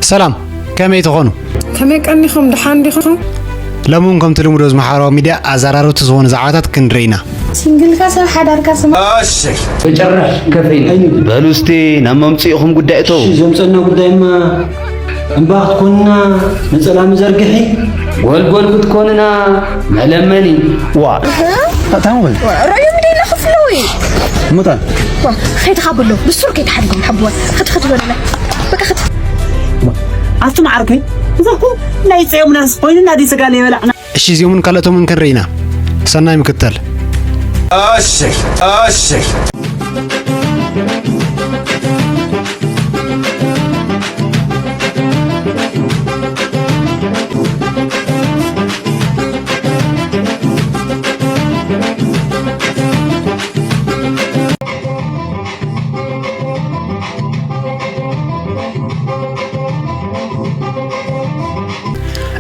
ሰላም፣ ከመይ ትኾኑ? ከመይ ቀኒኹም? ደሓን ዲኹም? ሎሚ እውን ከምቲ ልሙድ ኣብዚ ማሕበራዊ ሚድያ ኣዘራረብቲ ዝኾኑ ዛዕባታት ክንርኢ ኢና። ሲንግልካ ሰብ ሓዳርካ ስማ። በጭራሽ ከፈይ። በሉ እስቲ ናብ መምጽኢኹም ጉዳይ እተው። እሺ፣ ዘምጸና ጉዳይማ እምባ ክትኮንና ነጸላ መዘርግሒ፣ ጎልጎል ክትኮንና መለመኒ። ዋ፣ ታታሙ። ራእዮም ደይና ክፍለዊ። ሙታ። ዋ፣ ከይትኻብሎ፣ ብሱር ከይትሓድጎም፣ ሓብዋ። ኽት፣ ኽት በለላ። በቃ ኽት። ኣቱም ዓርከይ፣ እዛ እኮ ናይ ጽዮምናስ ኮይንና ዲ ስጋ ለይበላዕና። እሺ፣ እዚኦምን ካልኦቶምን ክንርኢ ኢና። ሰናይ ምክትታል። እሺ፣ እሺ።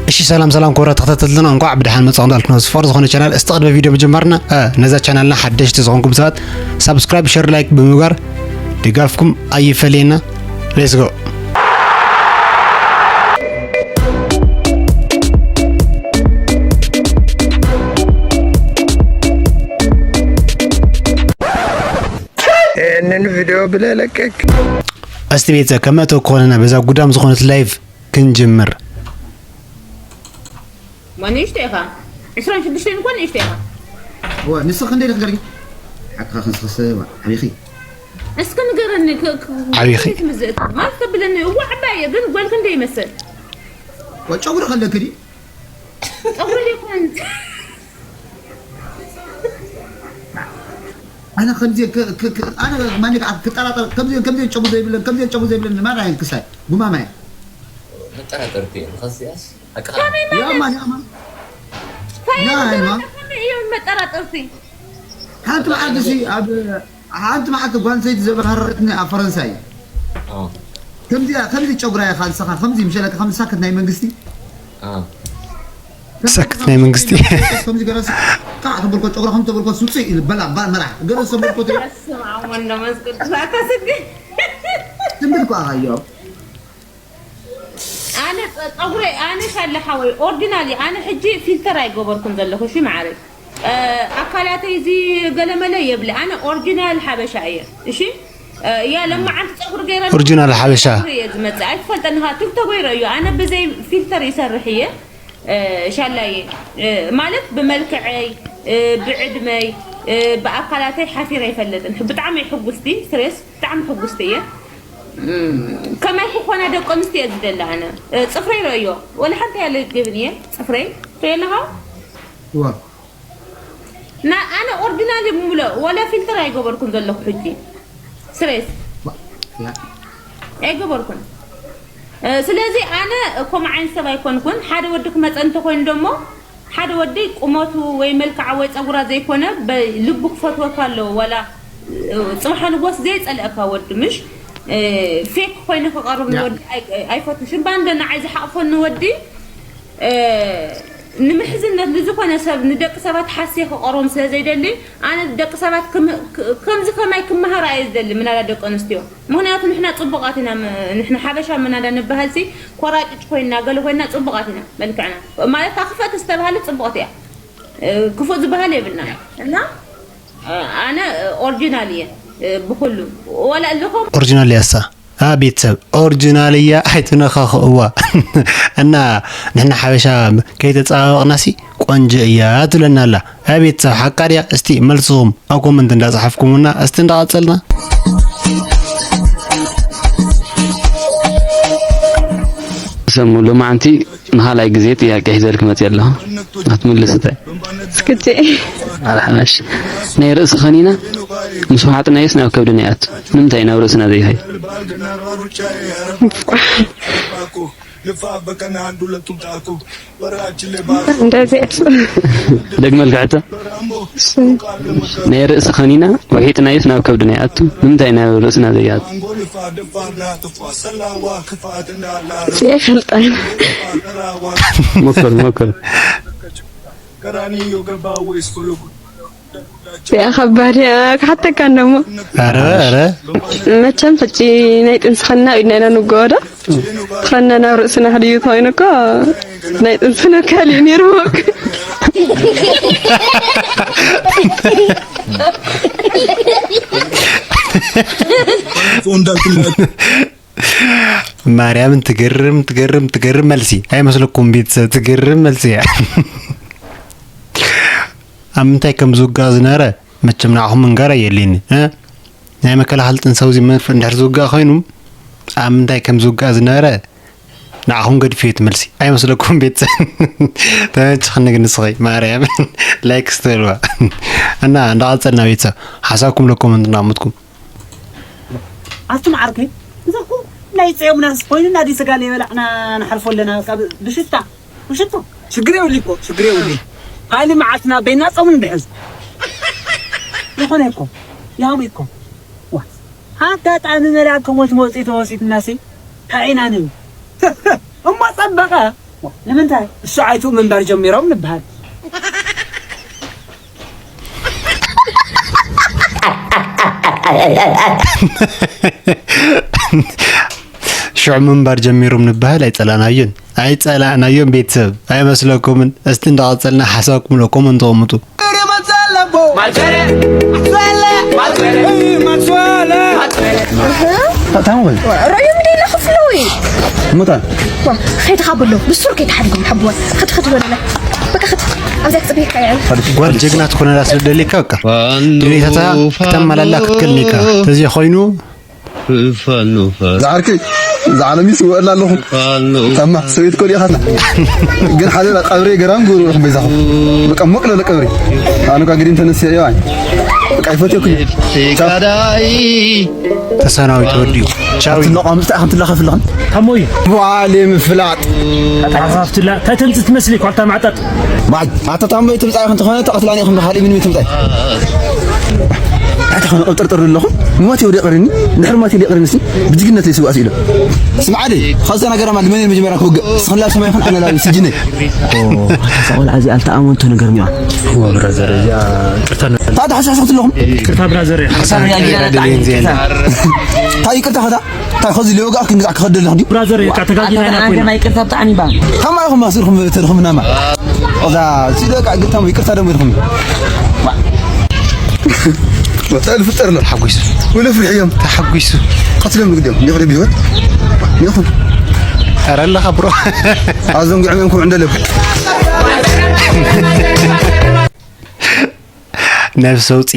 እሺ፣ ሰላም ሰላም ክቡራት ተኸታተልትና፣ እንኳዕ ብደሓን መጻኹም እንዳልኩ፣ ነዚ ፍቕሪ ዝኾነ ቻናል፣ እስቲ ቅድሚ ቪድዮ ምጅማርና፣ እ፣ ነዛ ቻናልና ሓደሽቲ ዝኾንኩም ሰባት ሳብስክራይብ፣ ሸር፣ ላይክ ብምግባር ድጋፍኩም ኣይፈለየና። Let's go። ይህንን ቪድዮ ብለለቀቅ። እስቲ ቤተሰብ ከመእተው ከሆነና በዛ ጉዳም ዝኾነት ላይቭ ክንጅምር። ማ ንእሽቶ ኢኻ? ዕስራን ሽዱሽተን እኮ ንእሽቶ ኢኻ። እዋ፣ ንስኺ ክንደይ ኢኺ ገርጊ? ሓቅኻ ክንስኽሰ፣ እዋ፣ ዓቢኺ። እስኪ ንገረኒ፣ ክ-፣ ክ-፣ ዓቢኺ። ክንደይ ትምዝእ? ማለት ተብለኒ፣ እዋ፣ ዓባይ እየ፣ ግን ጓል ክንደይ ይመስል? እዋ፣ ጨጉሪ ከለኪ ድዩ? ጸጉሪ ዘይኮን። ኣነ ከምዚ ክ-፣ ክ-፣ ክ-፣ ኣነ ማን ከዓ ክጠራጠር፣ ከምዚ፣ ከምዚ ጨጉሪ ዘይብለን፣ ከምዚ ጨጉሪ ዘይብለን ማን ኣየን ክሳይ ጉማማይ። መጠራጠርቲ እዮም። ከዚያስ ሓቅኻ። ከመይ ማለት? ያማ፣ ያማ። ከመይ ያ፣ ያ። መጠራጠርቲ እዮም መጠራጠርቲ? ሓንቲ መዓልቲ ሲ ኣብ ሓንቲ መዓልቲ ጓል ኣንስተይቲ ዘባህረረትኒ ኣብ ፈረንሳይ። ኣዎ። ከምዚኣ፣ ከምዚ ጨጉራ ኢኻ ንስኻ፣ ከምዚ ምሸለካ፣ ከምዚ ሳክት ናይ መንግስቲ። ኣዎ። ሳክት ናይ መንግስቲ። ከምዚ ገለ ሲ-፣ ካዕ ተበልኮ ጨጉራ ከም ተበልኮ ስውፅእ ኢሉ በላ፣ ባ-፣ መራሕ። ገለ ሰበልኮ ተ-፣ በስመ ኣብ ወወልድ ወመንፈስ ቅዱስ፣ ኣታ ስግእ። ትንቢት እኮ ኣኻዮ። ኣነ ጸ-፣ ጸጉረይ፣ ኣነ ሻለ ሓወይ፣ ኦርዲናል እየ። ኣነ ሕጂ ፊልተር ኣይገበርኩን ዘለኹ፣ እሺ መዓረይ። እ፣ ኣካላተይ እዚ ገለመለ የብለ። ኣነ ኦርዲናል ሓበሻ እየ፣ እሺ። እ፣ ያ ለማዓንቲ ጸጉሪ ገይረ ኦርዲናል ሓበሻ። ጸጉሪ እየ ዝመጽእ። ኣይትፈልጠኒ ኢኻ፣ ቲክቶክ ወይ ረእዮ። ኣነ ብዘይ ፊልተር ይሰርሕ እየ። እ፣ ሻላየ፣ እ፣ ማለት ብመልክዐይ፣ እ፣ ብዕድመይ፣ እ፣ ብኣካላተይ ሓፊረ ኣይፈልጥን። ብጣዕሚ እየ ሕጉስቲ፣ ስሬስ፣ ብጣዕሚ ሕጉስቲ እየ። እም፣ ከማይ ክኾና ደቂ ኣንስትዮ እየ ዝደሊ ኣነ። እ፣ ጽፍረይ ረእዮ፣ ወላ ሓንቲ እያ ለገብን እየ፣ ጽፍረይ። ትሪኦ ኣለኻ? እዋ። ና-፣ ኣነ ኦርዲናል እየ ብምሉእ፣ ወላ ፊልተር ኣይገበርኩን ዘለኹ ሕጂ። ስሬስ። ያ። ኣይገበርኩን። እ፣ ስለዚ ኣነ ከምኡ ዓይነት ሰብ ኣይኮንኩን። ሓደ ወዲ ክመፀ እንተኮይኑ ደሞ፣ ሓደ ወዲ ቁመቱ ወይ መልክዓ ወይ ፀጉራ ዘይኮነ፣ በ-፣ ልቡ ክፈትወካ ኣለዎ። ዋላ፣ እ፣ ፅባሕ ንጎስ ዘይፀልአካ ወዲ፣ ምሽ፣ እ፣ ፌክ ኮይኑ ክቐርብ ያ። ንወዲ ኣይ-፣ ኣይፈቱን። ሽምባንደ ንዓይ ዝሓቕፈኒ ወዲ፣ እ፣ ንምሕዝነት ንዝኾነ ሰብ፣ ንደቂ ሰባት ሓስየ ክቐርቦም ስለ ዘይደሊ፣ ኣነ ደቂ ሰባት ክም-፣ ክ-፣ ከምዚ ከማይ ክመሃራ እየ ዝደሊ፣ ምናዳ ደቂ ኣንስትዮ። ምኽንያቱ ንሕና ጽቡቓት ኢና፣ ም-፣ ንሕና ሓበሻ ምናዳ ንበሃልሲ፣ ኮራጭጭ ኮይና፣ ገለ ኮይና ጽቡቓት ኢና፣ መልክዕና። ማለት፣ እታ ክፍእቲ ዝተባህለት ጽቡቕቲ እያ። እ፣ ክፉእ ዝበሃል የብልና። እና፣ እ፣ ኣነ፣ እ፣ ኦሪጂናል እየ፣ እ፣ ብኹሉ። ወላ ኣለኹም ኦሪጂናል እያ እሳ። ኣ ቤተሰብ ኦሪጂናል እያ፣ ኣይትነኻኽእዋ። እና ንሕና ሓበሻ ከይተጸባበቕናሲ ቆንጆ እያ ትብለና ኣላ። ኣ ቤተሰብ ሓቃ ድያ? እስቲ መልስኹም ኣብ ኮመንት እንዳጸሓፍኩምና እስቲ እንዳቐጸልና። ሰሙ ሎማዓንቲ ንኻልኣይ ግዜ ጥያቄ ሒዘልኪ መፅየ ኣለኹ። ኣትምልስ እንታይ? እስክቲ። ኣልሓመሽ። ናይ ርእሲ ኸኒና ምስ ውሓጥናዮስ ናብ ከብድና ይኣቱ። ንምንታይ ናብ ርእስና ዘይኸይድ? እንደዚህ። ደግመልካ ሕቶ? እሺ። ናይ ርእሲ ኸኒና ውሒጥናዮስ ናብ ከብድና ይኣቱ። ንምንታይ ናብ ርእስና ዘይኣቱ? ይፈልጣል። ሞክር፣ ሞክር። እዚኣ ከባድ እያ ክሓተካ እንደሞ። ኧረ ኧረ መቸም ሕጂ ናይ ጥንሲ ኸና ኢድና ኢና ንጎወዶ። ኸና ናብ ርእስና ሕድዩ ተኾይኑ እኮ ናይ ጥንሲ ነው ካሊ ነይሩ። ማርያምን ትገርም ትገርም ትገርም መልሲ ኣይመስለኩም ቤተሰብ? ትገርም መልሲ እያ። ኣብ ምንታይ ከም ዝውጋእ ዝነበረ መቸም ንዓኹም ምንጋር ኣየድልየኒ እ ናይ መከላኸሊ ጥንሳዊ እዚ መንፍዕ እንድሕር ዝውጋእ ኮይኑ ኣብ ምንታይ ከም ዝውጋእ ዝነበረ ንዓኹም ገድፍዮ እቲ መልሲ ኣይመስለኩም ቤተሰብ? ተመችኽኒ ግን ንስኸይ ማርያምን ላይክ ስተልዋ እና እንዳቐፀልና ቤተሰብ ሓሳብኩም ለኮመንት እንዳቕምጥኩም ኣቱም ዓርከይ እዛ እኮ ናይ ፅዮምናስ ኮይኑና ድዩ ስጋ ለይበላዕና ንሓልፎ ኣለና ካብ ብሽታ ብሽቶ ችግር የብሉ እኮ ችግር የብሉ ሃሊ መዓልትና በይና ፆም ንድሕዝ ዝኾነ እኮ ያሙ እኮ ዋ ኣጋጣሚ መልኣክ ከሞት መውፅኢ ተወሲድናሲ ካዒና ንብል እሞ ፀበቐ ንምንታይ እሱ ዓይቱ ምንባር ጀሚሮም ንበሃል ሽዑ ምንባር ጀሚሮም ንበሃል ኣይፀላእናዮን ኣይፀላእናዮን ቤተሰብ ኣይመስለኩምን እስቲ እንዳቐፀልና ሓሳብኩም ሎ ኮመንት ተቐምጡ ርአዮም እንደ ኢለ ክፍለዊ ሙታን ከይትኻብሎ ብሱር ከይትሓድጎም ሓብወን ክትክት በለላ በቃ ክት ኣብዚያ ክፅበየካ ይዕል ጓል ጀግና ትኾነላ ስለ ደሊካ በቃ ድሌታታ ክተማላላ ክትክእል ኒካ ተዚኣ ኮይኑ ዝዓርከይ ዝዓለምስ ይውዕል ኣለኹ ታማ ሰበይት ኮል ኢኻትና ግን ሓደ ቀብሪ ገራም ግብሩ ርሑም በይዛኹም በቃ ሞቅ ለለ ቀብሪ ኣነ ኳ ግዲም ተነስየ እየ በቃ ይፈትየኩም ተሰናዊ ተወዲኡ ቻው ትለቋምፅታ ኢኹም ትለኸፍለኹም ታሞዩ ዋዕሌ ምፍላጥ ኣኻፍትላ እንታይ ተምፅእ ትመስሊ ኳልታ ማዕጠጥ ማይ ኣታ ታሞ ትምፃእ ኢኹም ተኾነ ተቐትላኒ ኢኹም ብካሊእ ምንም ትምፃእ ኣታ ኾነ ቅብጥርጥር ኣለኹም ሞት የውደ ቅርኒ ድሕሪ ሞት የውደ ቅርኒ ሲ ብጅግነት ይስዋስ ኢሎ ስምዓደ ኸልተ ነገራ ማለት መን መጀመርያ ክውግእ ስኽላ ሰማይ ይኹን ኣነ ላብ ስጅነ ሰቆል ኣዚ ኣልተኣመንቶ ነገር ሚዋ ብራዘር እዚኣ ቅርታ ታ ተሓሳስኹት ኣለኹም ቅርታ ብራዘር ታ ይቅርታ ኸታ ታ ኸዚ ሊወጋ ክንግዛ ክኸደል ለኹ ብራዘር ተጋጊና ኢና ኮይና ይቅርታ ብጣዕሚ ይባል ታማ ኢኹም ማስርኹም ተልኹም ናማ እዛ ሲደቃ ግታም ይቅርታ ደሞ ኢኹም ወጣል ፍጠር ነው ተሓጒሱ ወለ ፍርሕዮም ተሓጒሱ ቀትሎም ንግዲዮም ይቕሪ ቢሆን ይኹን ኧረ ኣለኻ ብሮ ኣዞም ግዕመንኩም እንደለብ ነብሰ ውፂ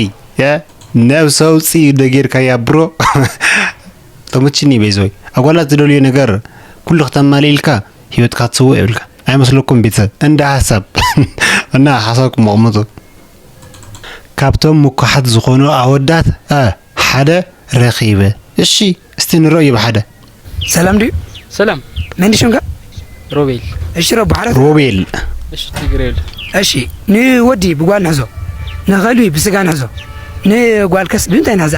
ነብሰ ውፂ ደጌርካያ ብሮ ተመችኒ ቤዞይ ኣጓላት ዝደልዮ ነገር ኩሉ ክተማልኢልካ ህይወትካ ትስውእ የብልካ ኣይመስለኩም ቤተሰብ እንደ ሀሳብ እና ሀሳብኩም ኣቕምጡ ካብቶም ምኩሓት ዝኾኑ ኣወዳት እ ሓደ ረኺበ እሺ እስቲ ንረእዮ ብሓደ ሰላም ድዩ ሰላም መን ሽምካ ሮቤል እሺ ረቡ ሓረት ሮቤል እሺ ትግሬል እሺ ንወዲ ብጓል ንሕዞ ንኸልቢ ብስጋ ንሕዞ ንጓልከስ ብምንታይ ንሕዛ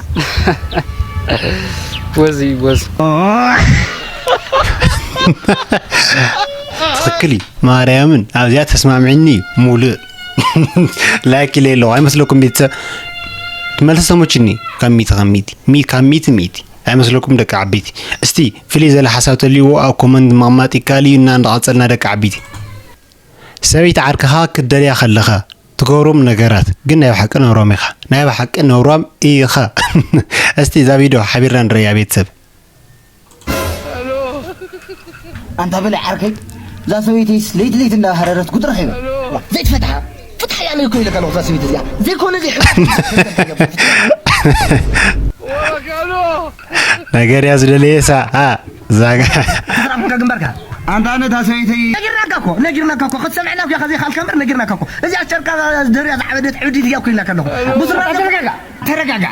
ወዚ ወዝ ትኽክል እዩ ማርያምን ኣብዚኣ ተስማምዕኒ እዩ ሙሉእ ላይክ ኢለ ኣለኹ ኣይመስለኩም ቤተሰብ መልሲ ሰሞችኒ ካብ ሚቲ ካብ ሚቲ ሚ ካብ ሚቲ ሚቲ ኣይመስለኩም ደቂ ዓበይቲ እስቲ ፍልይ ዘለ ሓሳብ ተልይዎ ኣብ ኮመንት ምቕማጥ ይከኣል እዩ እና እንዳቐፀልና ደቂ ዓበይቲ ሰበይቲ ዓርክኻ ክትደልያ ከለኻ ትገብሮም ነገራት ግን ናይ ብሓቂ ነውሮም ኢኻ ናይ ብሓቂ ነውሮም ኢኻ እስቲ እዛ ቪድዮ ሓቢርና ንረያ ቤተሰብ ኣንታ በለ ዓርከይ እዛ ሰበይተይስ ለይቲ ለይቲ እንዳሃረረት ጉድረኽ ይበል ዘይትፈትሓ ፍትሓ እያ ነይኮ ኢለካ ኣለኹ እዛ ሰበይቲ እዚኣ ዘይኮነ ዘይ ነገርያ ዝደለየ ሳ ዛጋ ግንባርካ ኣንታ ነታ ሰበይተይ ነጊርናካ እኮ ነጊርናካ እኮ ክትሰምዕና እኮ ከዘይ ካልካ እምበር ነጊርናካ እኮ እዚኣ ጨርቃ ደርያ ዝዓበደት ዕብዲት እያ እኮ ኢልናካ ኣለኹ ብስራ ተረጋጋ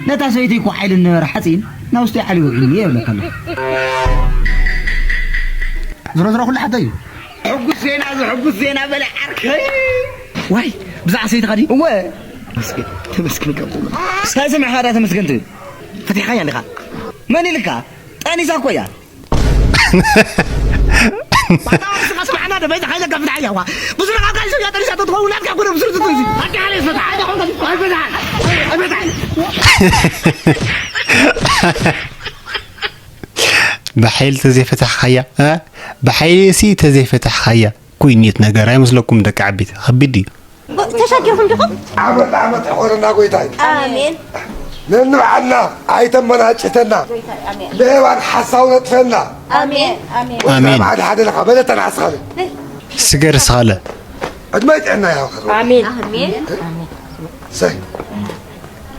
ነታ ሰበይተይ እኮ ሓይሊ ነበረ ሓፂን ናብ ውሽጢ ዓሊ ውዒሉ እየ ይብለካ ኣለኹ ዝሮ ዝሮ ኩሉ ሓተ እዩ ሕጉስ ዜና እዚ ሕጉስ ዜና በለ ዓርከይ ዋይ ብዛዕባ ሰበይትኻ ድዩ እወ ተመስገን ተመስገን ገብሩ እንታይ ሰሚዕኻ ዳ ተመስገን ትብል ፈቲሕኻያ እንዲኻ መን ኢልካ ጠኒሳ እኮ እያ ባታ ወርሲ ካስ ማዕና ዶ በይታ ካይለ ከፍታ ያዋ ብዙ ነቃቃ ይሰው ያጠሪ ሰጠት ሆው ናት ካኩረ ብዙ ትትዚ ኣካለ ይፈታ ኣይፈታ ኣይፈታ ብሓይሊ ተዘይፈታሕኻያ እ? ብሓይሊ ሲ ተዘይፈታሕኻያ ኩይኒት ነገር ኣይመስለኩም ደቂ ዓቢት ከቢድ እዩ። ተሻጊርኩም ዲኹም? ዓመት ዓመት ሕቆረና ጎይታይ ኣሜን ነንባዕልና ኣይተመናጭተና ንሄዋን ሓሳው ነጥፈና ኣሜን ኣሜን ኣሜን። ሓደ ሓደ ለኻ በለተና ኣስኻለ ስገር ስኻለ ዕድመይ ጥዕና ይሃብካ ኣሜን ኣሜን ሰይ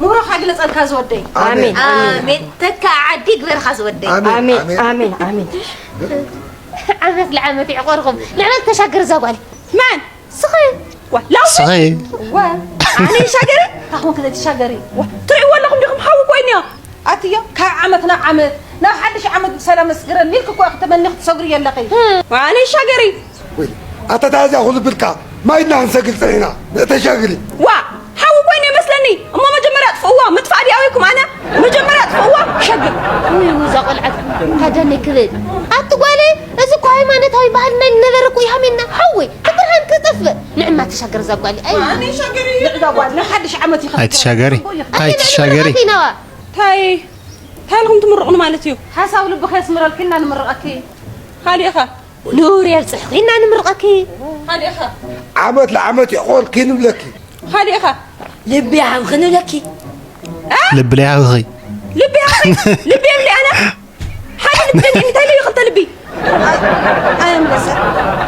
ሙህሮኻ ግለጸልካ ዝወደይ ኣሜን ኣሜን ተካ ዓዲ ግበርካ ዝወደይ ኣሜን ኣሜን ኣሜን ዓመት ለዓመት ይዕቆርኩም ንዕመት ተሻገር እዛ ጓል መን ስኸ ዋ ላው ስኸ ዋ ኣነ ይሻገሪ ካኹም ክለ ትሻገሪ ዋ ትርእይዎ ኣለኹም ዲኹም ሓዊ ኮይንዮ ኣትዮ ካብ ዓመት ናብ ዓመት ናብ ሓድሽ ዓመት ብሰላም መስግረን ኢልክ እኮ ክትመኒ ክትሰግሩ የለኺ ኣነ ይሻገሪ ኣታ ታዚያ ኩሉ ብልካ ማይድና ክንሰግር ፀኒሕና ንእተሻግሪ ዋ ሓዊ ኮይነ ይመስለኒ እሞ መጀመርያ ኣጥፍእዋ ምጥፋእ ድያ ወይኩም ኣነ መጀመርያ ኣጥፍእዋ ሸግር ውይ እዛ ቆልዓት ታደኒ ክብል ኣቲ ጓለይ እዚ እኮ ሃይማኖታዊ ባህልና ነበረ እኮ ይሃሜና ሓወይ እቲ ብርሃን ክጠፍእ ንዕማ ተሻገር እዛ ጓለይ ኣይ ንዕዳ ጓል ናይ ሓድሽ ዓመት ይኸ ኣይትሻገሪ ኣይትሻገሪ ኢናዋ ታይ ታይ ኢልኩም ትምርቑኒ ማለት እዩ ሓሳብ ልብኺ የስምረልኪ እና ንምርቐኪ ካሊእኸ ኑር የብፅሕኺ ኢና ንምርቐኪ። ካሊእኸ? ዓመት ንዓመት የዕቆርኪ ንብለኪ። ካሊእኸ? ልቢ ይሃብኺ ንብለኪ። ልቢ ለይሃብኺ። ልቢ ይሃብኺ? ልቢ የብለይ ኣነ። ሓደ ልቢ ደሊኒ እንታይ ለዩ ክልተ ልቢ? ኣምለሰት።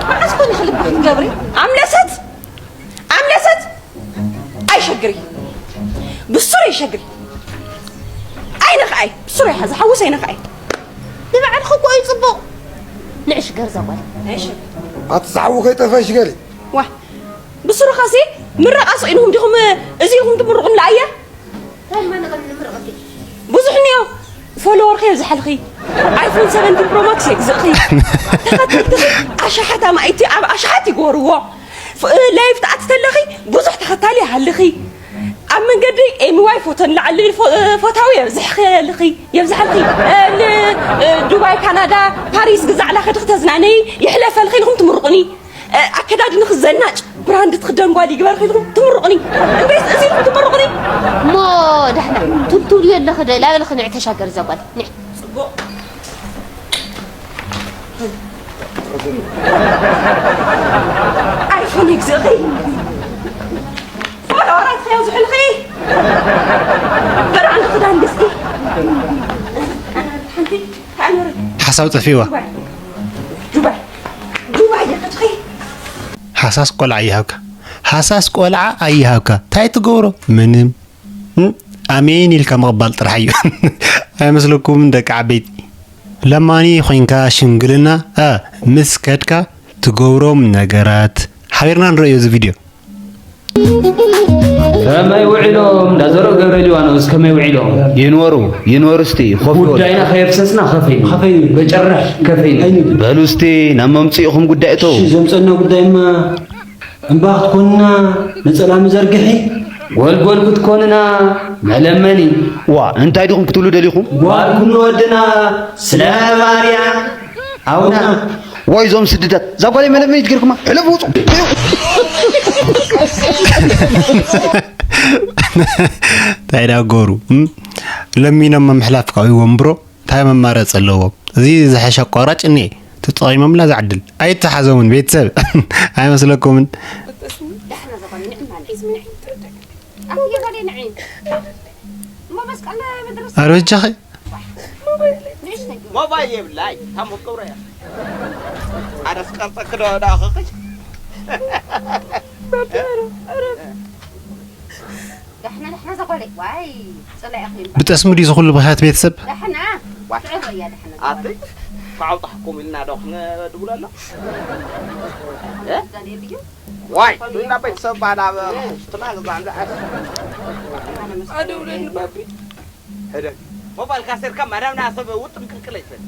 መዓስ ኮን ኢኺ ልቢ ክትገብሪ? ኣምለሰት? ኣምለሰት? ኣይሸግሪ ብሱር ይሸግሪ ኣይነኽኣይ ብሱር ይሓ ዝሓውስ ኣይነኽኣይ ንባዕልኺ እኮ እዩ ፅቡቕ ንዕሽ ገርዛ ጓል ኣቲ ዝሓዊ ከይጠፈሽ ገሪ ዋ ብሱርኻሲ ምረቓ ስኢንኹም ዲኹም እዚ ኢኹም ትምርቑኒ ለኣየ ብዙሕ እኒኦ ፎሎወር ከየብዝሓልኺ ኣይፎን ሰቨንቲን ፕሮማክስ የግዝእኺ ተኸተልትኺ ኣሽሓት ኣማኢቲ ኣብ ኣሽሓት ይገርዎ ላይፍ ትኣቲ ተለኺ ብዙሕ ተኸታሊ ይሃልኺ ኣብ መንገዲ ኤምዋይ ፎቶ ንላዕሊ ፎታዊ የብዝሕኺ የብዝሓልኺ ዱባይ ካናዳ ፓሪስ ግዛዕላ ከድኺ ተዝናነዪ ይሕለፈልኺ ኢልኹም ትምርቑኒ ኣከዳድንኺ ዘናጭ ብራንድ ትኽደን ጓል ይግበርኺ ኢልኩም ትምርቑኒ እምበይስ እዚ ኢልኩም ትምርቑኒ እሞ ዳሕና ትብትብልዮ ኣለኺ ዶ ኢላ በልኺ ንዕ ተሻገር እዛ ጓል ንዕ ፅቡቕ ኣይፎን ይግዘኺ ፎሎወራት ከየብዝሑልኺ ብራንድ ክዳን ግዝኢ ሓንቲ ተኣምሪ ሓሳብ ጠፊእዋ ዱባይ ዱባይ ዲኺ ትኺ ሃሳስ ቆልዓ ኣይሃብካ ሃሳስ ቆልዓ ኣይሃብካ እንታይ ትገብሮ ምንም ኣሜን ኢልካ ምቕባል ጥራሕ እዩ ኣይመስለኩምን ደቂ ዓበይቲ ለማኒ ኮይንካ ሽምግልና እ ምስ ከድካ ትገብሮም ነገራት ሓቢርና ንርእዮ እዚ ቪድዮ ከመይ ውዒሎም እንዳዘርኡ ገብረ ሊባኖስ ከመይ ውዒሎም ይንበሩ ይንበሩ እስቲ ኮፍ ይበሉ ጉዳይና ከየፍሰስና ከፈይ ከፈይ በጭራሽ ከፈይ ኣይንብል በሉ እስቲ ናብ መምፅኢኹም ጉዳይ እተው እሺ ዘምፀና ጉዳይማ እምባ ክትኮንና ነፀላ መዘርግሒ ጎልጎል ክትኮንና መለመኒ ዋ እንታይ ዲኹም ክትብሉ ደሊኹም ጓል ኩሉ ወድና ስለ ባርያ ኣውና ዋይ ዞም ስድታት እዛ ጓለይ መለመኒት ገይርኩማ ሕለፍ ውፁ እንታይ ዳ ገሩ ለሚኖም ምሕላፍ ካብዎም ብሮ እንታይ መማረፂ ኣለዎም እዚ ዝሐሸ ኣቋራጭ እኒኤ ተጠቒሞምላ ዝዓድል ኣይተሓዞምን ቤተሰብ ኣይመስለኩምን ኣረበጃኸ ሞባይል የብላይ ታሞ ገብረ እያ ኣነስ ቀርፀ ክዶ ዳኸኸች ዳሕና ዳሕና እዛ ጓለይ ዋይ ፅላኢ ኣኽሊል ብጠስሚ ድዩ ዝኹሉ ምኽንያት ቤተሰብ ዳሕና ትዕብ እያ ዳሕና እዛ ጓለይ ኣተይ ክዓውጣሕኩም ኢልና ዶ ክንድውለሎም ዳንኤል ድዩ ዋይ ኢልና ቤተሰብ ባላ ሽትና ገዛ እንዳ ኣስ ኣደውለኒ ባቢ ሕደግ ሞባይልካ ሴርካ መረብና ሰብ ውጥም ቅልቅል ኣይትበል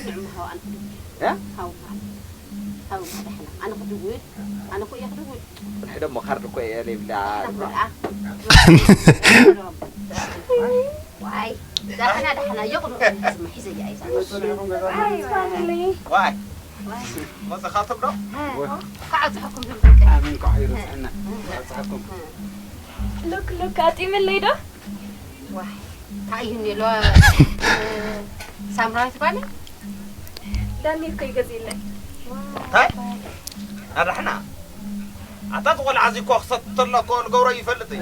ንዕማ ሃው ኣነ ክድውል እ? ሃው ሃው ሃው ዳሕና ኣነ ክድውል ኣነ እኮ እየ ክድውል ሕደ እሞ ካርድ እኮ እየ ዘይብላ ዳሕና ጓልኣ ዋይ ዳሕና ዳሕና የቕሉ ስማ ሒዘያ እዛ ዋይ መጽኻ ትብሎ? ካዓ ጽሕኩም ዝምልከት ኣሜን። ኳዕ ይረስሐና። ኳዕ ጸሓኩም። ሉክ ሉክ ኣጢምለይ ዶ? ዋይ እንታይ እዩ ኔሎ? ሳምራዊት ባለ ዳኒ እኮ ይገዝእለይ። እንታይ ኣዳሕና ኣታ ትቆልዓ እዚ እኮ ክሰተሎ እኮ ንገብሮ ይፈልጥ እዩ።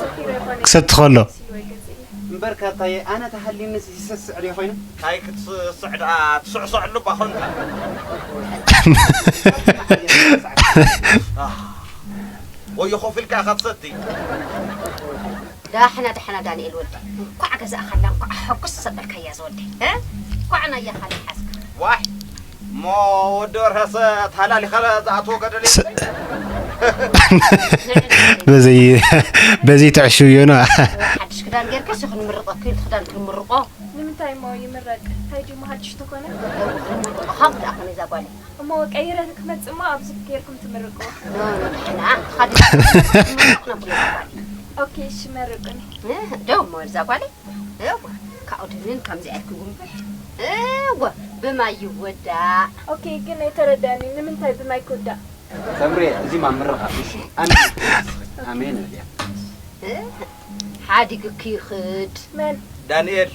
ሰፊረ ይኾነ ክሰቲ ከሎ ሲሉ ይገዝእለይ። እምበር ካርታየ ኣነ ተሃሊኒ ይሰስዕ ድየ ኮይኑ? እንታይ ክትስስዕ ደኣ ትስዕስዕ ልባ ኮንካ። ወዮ ኮፍ ኢልካ ኢኻ ትሰቲ። ዳሕና ዳሕና ዳንኤል ወዲ እንኳዕ ገዛእካላ እንኳዕ ሕጉስ ዘበልካያ ዝወዲ እ? እንኳዕ ናያ ካልእ ሓዝካ ዋይ እሞ ወዲ ወርሀሰ ተሃላሊኻ ዝኣትዎ ገደል የብለይ። በዚ በዚ ትዕሽውዮ ነው። ሓድሽ ክዳን ጌርካ ሲ ክንምርቐ ክብል ክዳን ክንምርቆ ንምንታይ እሞ ይምረቅ? እንታይ ድዩ መሃድሽ ተኾነ? ክንምርቆ ካብ ደኣ ከመይ እዛ ጓለይ እሞ ቀይረ ክመጽእ እሞ ኣብዚ ጌርኩም ትምርቅዎ። ኖ ኖ ዳሕና ተኻዲ ክንምርቕ ነብሎ እዛ ጓለይ ኦኬ እሺ መርቁኒ። ደው እሞ እዛ ጓለይ እወ ካብኡ ድንን ከምዚ ኣይክጉንብሕ እወ ብማይ ይወዳእ ኦኬ ግን ኣይተረዳኒ ንምንታይ ብማይ ክወዳእ? ሰምሬ እዚ ማምርኻ እሺ። ኣሜን ኣሜን እያ። ሓዲግኪ ይኽድ መን? ዳንኤል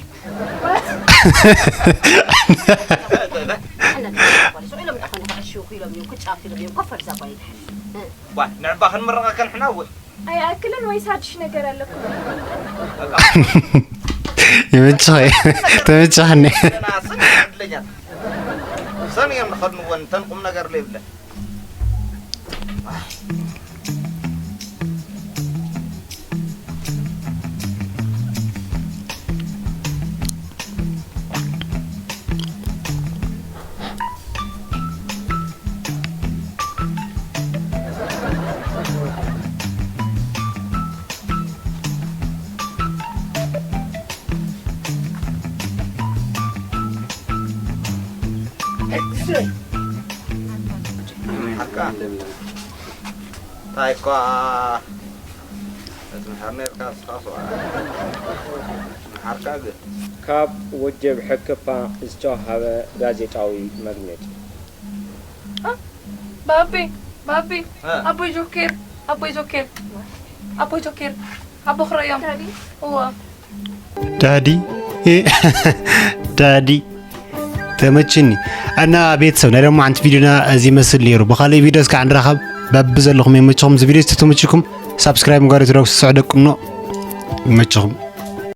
ኢሎም ዳኾነ ተዕሽውኩ ኢሎም እዮም ክጫፍ ኢሎም እዮም ኮፈር እዛ ጓለይ ድሓን ባ ንዕባ ክንምረቐ ከንሕና እውን ኣይኣክልን ወይስ ሓድሽ ነገር ኣለኩም? ይምችኸ ተምችኸኒ ዕድለኛት ሰን እዮም ንኸድንወን ተን ቁም ነገር ዘይብለን ሓቃ እንታይ እኳ ትምሕር ነርካ ስኻ ስዋ ምሓርካ ግን ካብ ውድብ ሕክፓ ዝተዋሃበ ጋዜጣዊ መግለጺ። ባቢ ባቢ ኣቦይ ጆኬር ኣቦይ ጆኬር ኣቦይ ጆኬር ኣቦ ክረዮም እዋ ዳዲ ዳዲ ተመችኒ እና ቤተሰብ ናይ ሎማዓንቲ ቪዲዮና እዚ ይመስል ነይሩ። ብኻልእ ቪዲዮ እስካዕ ንራኸብ። በቢ ዘለኹም የመችኹም። እዚ ቪዲዮ ዝተመችኩም ሳብስክራይብ ምግባር ይትረጉ ስስዕ ደቅኖ ይመችኹም።